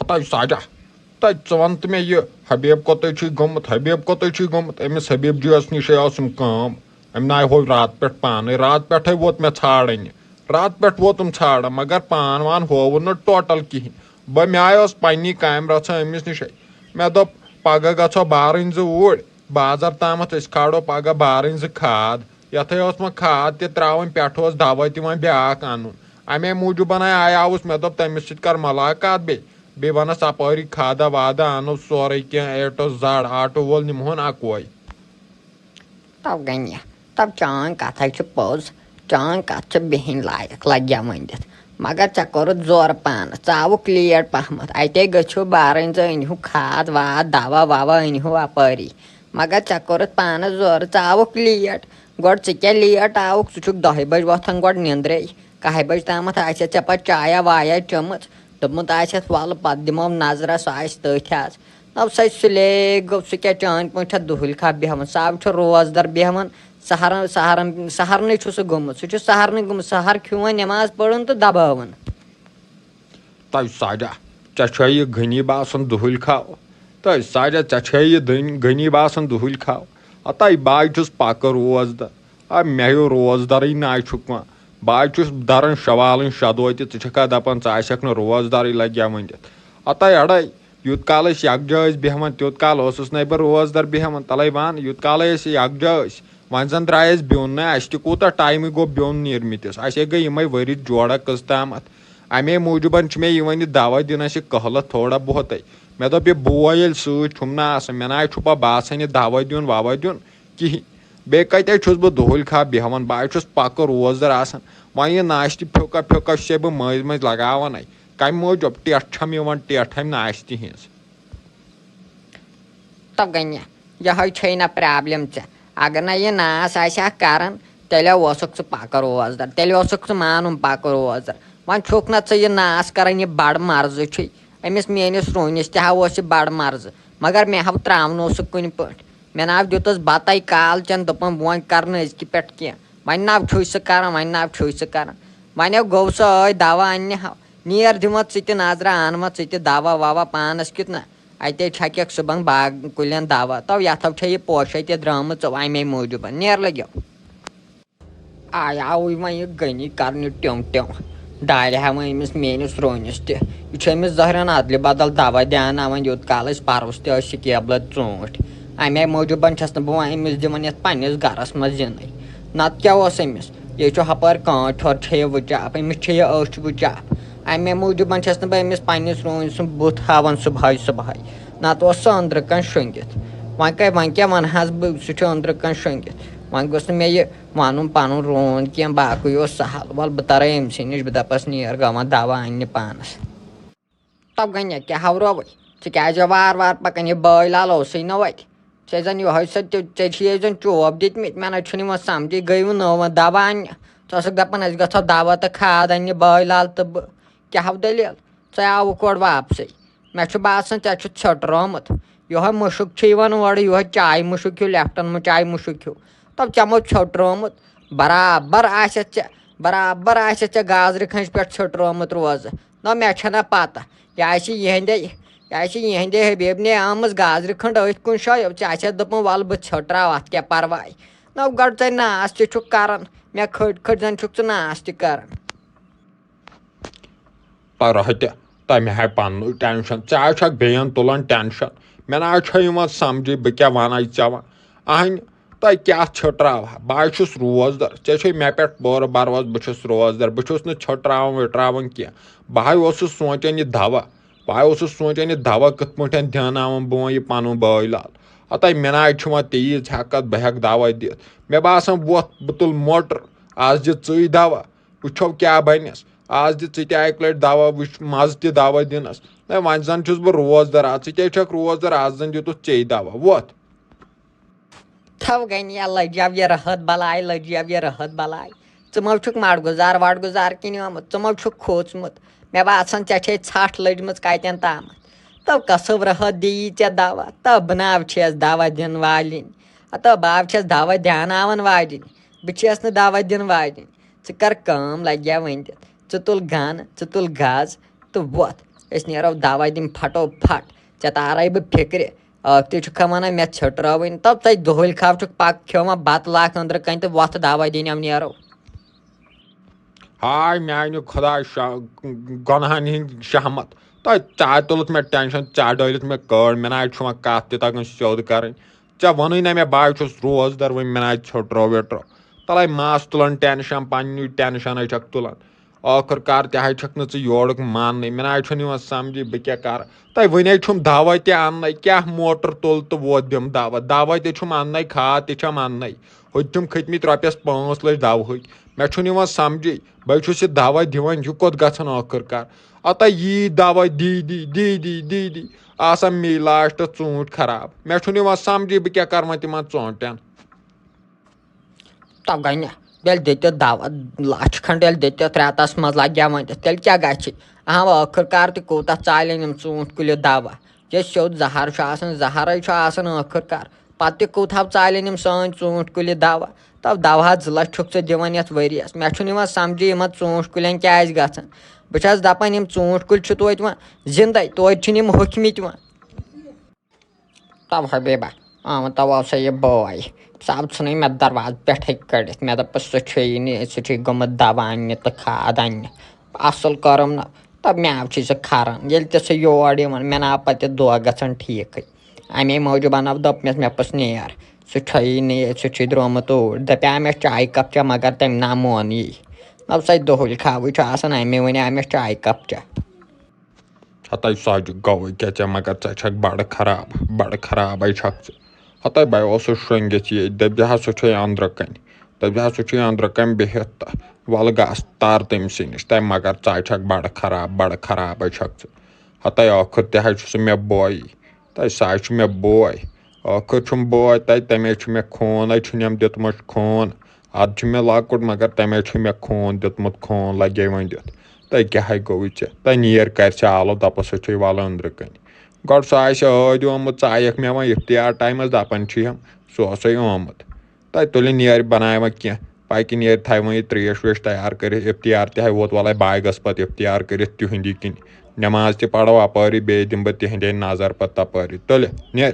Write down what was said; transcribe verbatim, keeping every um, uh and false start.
تۄہہِ سجا، تۄہہِ ژٕ وَن تہٕ مےٚ یہِ، حبیب کوٚتٕے چھُے گوٚمُت؟ حبیب کوٚتٕے چھُے گوٚمُت؟ أمِس حبیب جِیَس نِشے ٲسٕم کٲم۔ أمۍ ناے ہوو راتہٕ پٮ۪ٹھ پانَے، راتہٕ پٮ۪ٹھَے ووت مےٚ ژھانٛڈان یہِ۔ راتہٕ پٮ۪ٹھ ووتُم ژھانٛڈان، مگر پان وان ہووُن نہٕ ٹوٹل کِہیٖنۍ۔ بہٕ، مےٚ آے ٲس پنٛنی کامہِ رژھا أمِس نِشے۔ مےٚ دوٚپ، پگاہ گژھو بارٕنۍ زٕ اوٗرۍ، بازر تامَتھ، أسۍ کھالو پگاہ بارٕنۍ زٕ کھاد۔ یَتھَے ٲس وۄنۍ کھاد تہِ ترٛاوٕنۍ، پٮ۪ٹھٕ اوس دوا تہِ وۄنۍ بیٛاکھ اَنُن۔ اَمے موٗجوٗبَن آے آوُس، مےٚ دوٚپ، تٔمِس سۭتۍ کَر مُلاقات بیٚیہِ۔ بیٚیہِ وَنَس اَپٲری کھادہ وادہ اَنو سورُے کینٛہہ A to Z، آٹوٗ وول نِمہون اَکوے۔ تو گنیا، تو چٲنۍ کتھ ہے چھِ پوٚز، چٲنۍ کتھ چھِ بیہنۍ لایق لگیا ؤنِتھ۔ مگر ژےٚ کوٚرُتھ زورٕ پانس، ژٕ آوُکھ لیٹ پہمتھ۔ اتے گٔژھِو بارٕنۍ زٕ أنۍہِو کھاد واد، دوا ووا أنۍہِو اپٲری۔ مگر ژےٚ کوٚرُتھ پانس زورٕ، ژٕ آوُکھ لیٹ۔ گۄڈٕ ژٕ کیٛاہ لیٹ آوُکھ؟ ژٕ چھُکھ دَہہِ بجہِ وۄتھان گۄڈٕ نیندرے۔ کاہہِ بجہِ تامتھ آسہِ ژےٚ پتہٕ چایا وایا چٔمٕژ۔ دوٚپمُت آسٮ۪تھ، "وَلہٕ پَتہٕ دِمو نظرہ، سُہ آسہِ تٔتھۍ آز۔" نَو سا سُلے گوٚو، سُہ کیٛاہ چٲنۍ پٲٹھۍ چھا دُہُلۍ کھا بیٚہوان؟ سُہ ہا چھُ روزدَر بیٚہوان، سہرن، سہرن، سہرنٕے چھُ سُہ گوٚمُت، سُہ چھُ سہرنٕے گوٚمُت، سہر کھیوٚوان، نٮ۪ماز پٔرٕن تہٕ دَبٲوٕن۔ تۄہہِ ساجا، ژےٚ چھےٚ یہِ غنی باسان دُہُلۍ کھاو؟ تۄہہِ ساجا، ژےٚ چھےٚ یہِ دٔنۍ غنی باسان دُہُلۍ کھاو؟ ہتا بہٕ چھُس پَکہٕ روزدَر۔ آ، مےٚ ہیوٚو روزدَرٕے ناے چھُکھ وۄنۍ۔ بہٕ حظ چھُس دَران شوالٕنۍ شدوتہِ، ژٕ چھَکھا دَپان ژٕ آسٮ۪کھ نہٕ روزدَرٕے لَگیا ؤنِتھ؟ ہتا اَڑَے، یوٗت کال أسۍ یَکجا ٲسۍ بیٚہوان، تیوٗت کال اوسُس نَے بہٕ روزدَر بیٚہوان۔ تَلَے وَن، یوٗت کالَے أسۍ یَکجا ٲسۍ، وۄنۍ زَن درٛاے أسۍ بیوٚن نہ، اَسہِ تہِ کوٗتاہ ٹایمٕے گوٚو بیوٚن نیٖرمٕتِس۔ اَسے گٔے یِمَے ؤری جوڑا کٔژ تامَتھ۔ اَمے موٗجوٗبَن چھُ مےٚ یِوان یہِ دَوا دیُن اَسہِ یہِ کہلہٕ تھوڑا بہتٕے۔ مےٚ دوٚپ، یہِ بوے ییٚلہِ سۭتۍ چھُم نہٕ آسان، مےٚ نہ حظ چھُ پَتہٕ باسان یہِ دَوا دیُن وَوا دیُن کِہیٖنۍ۔ بیٚیہِ کَتہِ حظ چھُس بہٕ دُہُلۍ کھا بیٚہوان؟ بہٕ حظ چھُس پَکہٕ روزدَر آسان۔ وۄنۍ یہِ ناشتہٕ پھیُکہ پھیُکہ چھُسے بہٕ مٔنٛزۍ مٔنٛزۍ لَگاوان اَتہِ۔ کَمہِ موٗجوٗب؟ ٹٮ۪ٹھ چھَم یِوان ٹٮ۪ٹھ اَمہِ ناشتہِ ہِنٛز۔ تو گٔنیا، یِہوٚے چھے نہ پرٛابلِم ژےٚ۔ اگر نہ یہِ ناس آسہِ ہا کَران، تیٚلہِ اوسُکھ ژٕ پَکہٕ روزدَر، تیٚلہِ اوسُکھ ژٕ مانُن پَکہٕ روزدَر۔ وۄنۍ چھُکھ نہ ژٕ یہِ ناس کَران، یہِ بَڑٕ مرضہٕ چھُے۔ أمِس میٛٲنِس روٗنِس تہِ ہا اوس یہِ بَڑٕ مرضہٕ، مگر مےٚ ہا ترٛاونوسُکھ کُنہِ پٲٹھۍ۔ مےٚ نہ حظ دیُتُس بَتَے کال چٮ۪ن، دوٚپُن، "بہٕ وۄنۍ کَرٕ نہٕ أزکہِ پٮ۪ٹھ کینٛہہ۔" وۄنۍ نہ حظ چھُے سُہ کَران، وۄنۍ نہ حظ چھُے سُہ کَران۔ وۄنۍ حظ گوٚو سُہ ٲدۍ دَوا اَننہِ ہا۔ نیر دِمہٕ ژٕ تہِ نظرہ، اَن وۄنۍ ژٕ تہِ دوا ووا پانَس کیُتھ نہ۔ اَتے چھَکٮ۪کھ صُبحن باغ کُلٮ۪ن دوا۔ تو یَتھ ہَو چھےٚ یہِ پوشے تہِ درٛامٕژ، ژٕ اَمے موٗجوٗبَن۔ نیر لٔگِو۔ آے آوٕے وۄنۍ یہِ غنی کَرنہِ ٹیوٚم ٹیوٚم۔ ڈالہِ ہا وۄنۍ أمِس میٛٲنِس روٗنِس تہِ۔ یہِ چھُ أمِس زہرن اَدلہِ بدل دوا دیٛاناوان، یوٗت کال أسۍ پَرُس تہِ ٲسۍ یہِ کیبلہٕ ژوٗنٛٹھۍ۔ اَمے موٗجوٗبَن چھَس نہٕ بہٕ وۄنۍ أمِس دِوان یَتھ پنٛنِس گَرَس منٛز یِنٕے۔ نَتہٕ کیٛاہ اوس أمِس؟ یہِ چھُ ہُپٲرۍ کانٛٹھ ہورٕ چھےٚ یہِ وٕچاپ، أمِس چھےٚ یہِ أچھ وٕچاپ۔ اَمے موٗجوٗبَن چھَس نہٕ بہٕ أمِس پنٛنِس روٗنۍ سُنٛد بُتھ ہاوان صُبحٲے صُبحٲے۔ نَتہٕ اوس سُہ أنٛدرٕ کَنۍ شۄنٛگِتھ۔ وۄنۍ کَتہِ، وۄنۍ کیٛاہ وَنہٕ ہَس بہٕ، سُہ چھُ أنٛدرٕ کَنۍ شۄنٛگِتھ۔ وۄنۍ گوٚژھ نہٕ مےٚ یہِ وَنُن پَنُن روٗن کینٛہہ، باقٕے اوس سہل۔ وَلہٕ بہٕ تَرَے أمۍ سٕے نِش، بہٕ دَپَس، "نیر گا وۄنۍ دَوا اَننہِ پانَس۔" تَو گٔے مےٚ کیٛاہ ہاورووٕے؟ ژٕ کیٛازِ وارٕ وارٕ پَکان؟ یہِ بٲے لال اوسُے نہٕ وَتہِ۔ ژےٚ زَن یِہوٚے سا تہِ، ژےٚ چھِی زَن چوب دِتمٕتۍ، مےٚ نہ چھُنہٕ یِوان سَمجھٕے۔ گٔیوٕ نہٕ وۄنۍ دَوا اَننہِ؟ ژٕ ٲسٕکھ دَپان، "أسۍ گژھو دَوا تہٕ کھاد اَننہِ، بٲے لال تہٕ بہٕ۔" کیٛاہ ہو دٔلیٖل؟ ژٕ آوُکھ اورٕ واپسٕے۔ مےٚ چھُ باسان، ژےٚ چھُتھ ژھیوٚٹرومُت۔ یِہوٚے مُشُک چھُ یِوان اورٕ، یِہوٚے چایہِ مُشُک ہیوٗ، لیپٹن مُ-، چایہِ مُشُک ہیوٗ۔ تَو ژےٚ مو ژھیوٚٹرومُت۔ برابر آسٮ۪تھ ژےٚ، برابر آسٮ۪تھ ژےٚ گازرِ کھنٛجہِ پٮ۪ٹھ ژھیوٚٹرومُت روزٕ۔ نہ، مےٚ چھَنہ پَتہ۔ یہِ آسہِ یِہِنٛدے، یہِ آسہِ یِہِنٛدے حبیب نے آمٕژ گازرِ کھنٛڈ أتھۍ کُن شایَو۔ ژےٚ آسٮ۪تھ دوٚپمُت، "وَلہٕ بہٕ ژھیوٚٹراو، اَتھ کیٛاہ پَرواے؟" نہ، گۄڈٕ ژَے ناس تہِ چھُکھ کَران۔ مےٚ کھٔٹۍ کھٔٹۍ زَن چھُکھ ژٕ ناس تہِ کَران۔ پَرٕ ہا تہِ، تۄہہِ مےٚ ہاے پَننُے ٹٮ۪نشَن، ژےٚ ہاے چھَکھ بیٚیَن تُلان ٹٮ۪نشَن۔ مےٚ نہ حظ چھےٚ یِوان سَمجھٕے، بہٕ کیٛاہ وَنَے ژےٚ وۄنۍ۔ اَہَنہِ، تۄہہِ کیٛاہ ژھیوٚٹراوہا؟ بہٕ حظ چھُس روزدَر، ژےٚ چھے مےٚ پٮ۪ٹھ پوٗرٕ بروسہٕ، بہٕ چھُس روزدَر، بہٕ چھُس نہٕ ژھیوٚٹراوان ویوٚٹراوان کینٛہہ۔ بہٕ ہاے اوسُس سونٛچان یہِ دَوا، بہٕ ہاے اوسُس سونٛچان یہِ دَوا کِتھ پٲٹھۍ دیٛاناوَن بہٕ وۄنۍ یہِ پَنُن بٲے لال۔ ہَتاے مےٚ نہ حظ چھُ وۄنۍ تیٖژ ہٮ۪کَتھ بہٕ ہٮ۪کہٕ دَوا دِتھ۔ مےٚ باسان وۄتھ بہٕ تُلہٕ موٹر، آز دِ ژٕے دَوا۔ وٕچھو کیٛاہ بَنٮ۪س۔ آز دِ ژٕ تہِ اَکہِ لَٹہِ دَوا، وٕچھ مَزٕ تہِ دَوا دِنَس۔ نہ، وۄنۍ زَن چھُس بہٕ روزدَر، آز ژٕ تہِ چھَکھ روزدَر، آز زَن دیُتُتھ ژے دَوا۔ وۄتھ۔ تھَو گٔنۍ یا لٔجاو یہِ رٲتھ بَلاے، لٔجاو یہِ رٲتھ بَلاے۔ ژٕ مہ چھُکھ مَڑ گُزار وَڑ گُزار کِنۍ آمُت، ژٕ مہ چھُکھ کھوٗژمُت۔ مےٚ باسان، ژےٚ چھے ژھَٹھ لٔجمٕژ کَتٮ۪ن تامَتھ۔ تو کَسٕب رٲتھ دِیی ژےٚ دَوا، تو بہٕ نہ حظ چھَس دَوا دِنہٕ والِنۍ۔ ہَتو بہٕ حظ چھَس دَوا دیٛاناوَن والِنۍ، بہٕ چھَس نہٕ دَوا دِنہٕ والِنۍ۔ ژٕ کر کٲم، لگیا ؤنِتھ۔ ژٕ تُل گن، ژٕ تُل گز تہٕ وۄتھ۔ أسۍ نیرو دوا دِنۍ پھٹو پھٹ۔ ژےٚ تارے بہٕ فِکرِ۔ ٲختی چھُکھ وَنان مےٚ ژھیوٚٹراوٕنۍ، تہٕ ژَے دۄہلۍ کھاو چھُکھ پَکھ کھیوٚمُت بَتہٕ لاکھ أنٛدرٕ کَنۍ تہٕ وۄتھ دوا دِنۍ یِم نیرو۔ ہاے میانہِ خۄداے شا-، گۄنہن ہٕنٛدۍ شہمت۔ تۄہہِ ژےٚ تُلُتھ مےٚ ٹینشن، ژےٚ ڈٲلِتھ مےٚ کٲڑ، مےٚ نہ حظ چھُ وۄنۍ کتھ تہِ تگان سیوٚد کرٕنۍ۔ ژےٚ ووٚنُے نہ مےٚ بہٕ حظ چھُس روزدر، وۄنۍ مےٚ نہ حظ ژھیوٚٹرو ویوٚٹرو۔ تلے مس تُلان ٹینشن، پننی ٹینشن حظ چھکھ تُلان۔ ٲخٕر کار تہِ حظ چھکھ نہٕ ژٕ یورُک ماننٕے، مےٚ نہ حظ چھُنہٕ یِوان سمجھے بہٕ کیٛاہ کرٕ۔ تۄہہِ وۄنۍ حظ چھُم دوا تہِ اننَے، کیٛاہ موٹر تُل تہٕ ووت دِم دوا، دوا تہِ چھُم اننَے، کھاد تہِ چھم اننَے۔ ہُتہِ چھُم کھٔتمٕتۍ رۄپیس پانٛژھ لچھ دوہٕکۍ۔ مےٚ چھُنہٕ یِوان سمجھے، بہٕ چھُس یہِ دوا دِوان، یہِ کوٚت گژھان ٲخٕر کار؟ اَتہ یی دوا دی دی، دی دی، دی دی، آسان مے لاسٹس ژوٗنٛٹھۍ خراب۔ مےٚ چھُنہٕ یِوان سمجھے، بہٕ کیٛاہ کرٕ وۄنۍ تِمن ژوٗنٛٹھٮ۪ن؟ تَو گٔے نہ، ییٚلہِ دِتِتھ دوا لَچھ کھنٛڈ، ییٚلہِ دِتِتھ رٮ۪تَس منٛز لَگہِ ہا وۄنۍ تَتھ، تیٚلہِ کیٛاہ گژھِ؟ اَہَن، ٲخٕر کار تہِ کوٗتاہ ژالن یِم ژوٗنٛٹھۍ کُلہِ دوا؟ یہِ سیوٚد زَہر چھُ آسان، زَہرَے چھُ آسان ٲخٕر کار۔ پَتہٕ تہِ کوٗتاہ ژالن یِم سٲنۍ ژوٗنٛٹھۍ کُلہِ دوا؟ تَو دَوہَس زٕ لَچھ چھُکھ ژٕ دِوان یَتھ ؤریَس۔ مےٚ چھُنہٕ یِوان سَمجھے یِمَن ژوٗنٛٹھۍ کُلٮ۪ن کیٛازِ گژھان۔ بہٕ چھَس دَپان یِم ژوٗنٛٹھۍ کُلۍ چھِ توتہِ وۄنۍ زِندَے، توتہِ چھِنہٕ یِم ہوٚکھمٕتۍ وۄنۍ۔ تَو حبیبہ، آمُت تَو آو سا یہِ بوے۔ سُہ آو ژھٕنٕے مےٚ دروازٕ پٮ۪ٹھَے کٔڑِتھ۔ مےٚ دوٚپُس، "سُہ چھُے نہٕ، سُہ چھُے گوٚمُت دَوا اَننہِ تہٕ کھاد اَننہِ۔ اَصٕل کٔرٕم نہ، تہٕ مےٚ چھُے سُہ کھران۔ ییٚلہِ تہِ سُہ یور یِوان، مےٚ نہ آو پَتہٕ دۄہ گژھان ٹھیٖکٕے۔ اَمے موٗجوٗب اَنَو دوٚپمَس، مےٚ پوٚس نیر۔ سُہ چھُے نہٕ ییٚتہِ، سُہ چھُے درٛامُت اوٗرۍ۔ دَپیٛاو مےٚ چایہِ کَپ چےٚ، مگر تٔمۍ نہ مون یی۔ دوٚپ سا، دۄہلۍ کھاوٕے چھُ آسان، اَمے وَنیٛاو مےٚ چایہِ کَپ چےٚ۔" ہتَے سۄ گوٚوُے کیٛاہ ژےٚ، مگر ژےٚ چھکھ بڑٕ خراب، بڑٕ خرابے چھکھ ژٕ۔ ہتَے بہٕ اوسُس شۄنٛگِتھ ییٚتہِ، دٔپۍ زِ ہا سُہ چھُے أنٛدرٕ کنہِ، دٔپۍ زِ ہا سُہ چھُے أنٛدرٕ کنہِ بِہِتھ تہٕ وَلہٕ گژھ تر تٔمۍ سٕے نِش، تَمہِ مگر ژٕ چھکھ بڑٕ خراب، بڑٕ خرابے چھکھ ژٕ۔ ہتَے ٲخٕر تہِ حظ چھُ سُہ مےٚ بویی، تہٕ سُہ حظ چھُ مےٚ بوے۔ ٲخٕر چھُم بوے تَتہِ، تَمے چھُ مےٚ خوٗن حظ چھُنم دیُتمُت خوٗن۔ اَدٕ چھُ مےٚ لۄکُٹ، مگر تَمے چھُ مےٚ خوٗن دیُتمُت، خوٗن لَگے وۄنۍ دیُتھ۔ تۄہہِ کیٛاہ ہے گوٚوُے ژےٚ؟ تۄہہِ نیر کَرِ ژےٚ آلو، دَپَس سُہ چھُے وَلہٕ أنٛدرٕ کَنہِ۔ گۄڈٕ سُہ آسہِ ٲدۍ آمُت، ژٕ آیَکھ مےٚ وۄنۍ اِفتِیار ٹایمَس دَپان چھِ یِم، سُہ اوسَے آمُت۔ تۄہہِ تُلہِ نیر بَناوان کینٛہہ، پَکہِ نیر تھاوان یہِ ترٛیش ویش تیار کٔرِتھ، اِفتِیار تہِ ہے ووت وَلَے باغَس پَتہٕ اِفتِیار کٔرِتھ تِہُنٛدی کِنۍ۔ نٮ۪ماز تہِ پَرو اَپٲری، بیٚیہِ دِمہٕ بہٕ تِہِنٛدے نظر پَتہٕ تَپٲری۔ تُلہِ نیر۔